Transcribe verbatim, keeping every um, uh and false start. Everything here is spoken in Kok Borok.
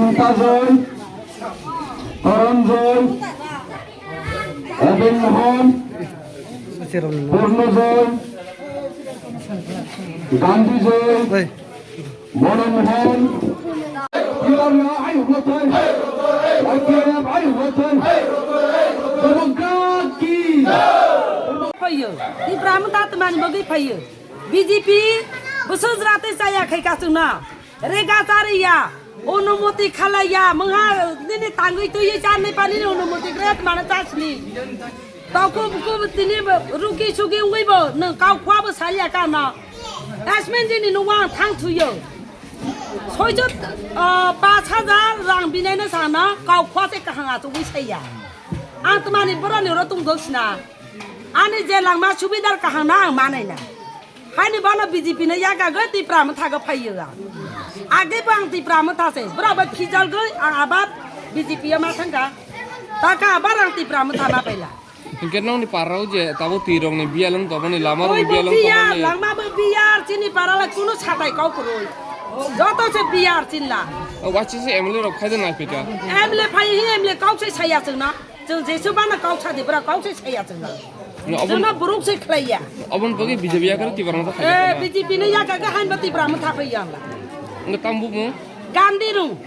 Mumta Joy, Karan Joy, Abel Mohan, Purno Joy, Gandhi Joy, Mono Mohan. Tiprasa ai hotai, I P F I hotai, Democrat ki. Phaio, Tipra Motha tongmani bagwi phaio. B J P bwswk jwra tei chaya khai kasungna. Rega chariya, onumoti khalaiya, mungha nini tangwi twiwi charni pani onumoti kre mana chasni. Toko buku tini ruki suki ungwi bo, nang kau khwa bo salia kana. Asmen jini nungwang thang thuyo. Soijo, ah, pas hajar rang binaina sana, kau khwa se kahang achugwi saiya. Ang tmani boroni oro tungdosna. Ani je langma subidar kahang na ang manaina. Haini bono B J P no yakagwi Tipra Motha go phaiyo ang. Age bo ang Tipra Motha se. Bwrabo khijalgwi ang abar B J P o ma thangkha. Taka abar ang Tipra Motha ma paila. Hinkhe nokni parao je tabo twi rokni biyalwng tongmani, lama rokni Oibo biyalwng biyar, tongmani. Langma bo biyar, chini paralai kunu satai kau kwrwi. Joto se biyar chinla. O wachi se M L A rok phaida nai pita. M L A phai hi M L A kau se saya chwngno. Chwng jesu bana kau sadi bwra kau se saya chwngno. No, obon- Chwngno buruk se khlaiya. Obon pagi B J P yakar Tipra Motha Eh, khaida. B J P no yakar ga han ba Tipra Motha phai yang. Nga tambu mo? Gandhi rung.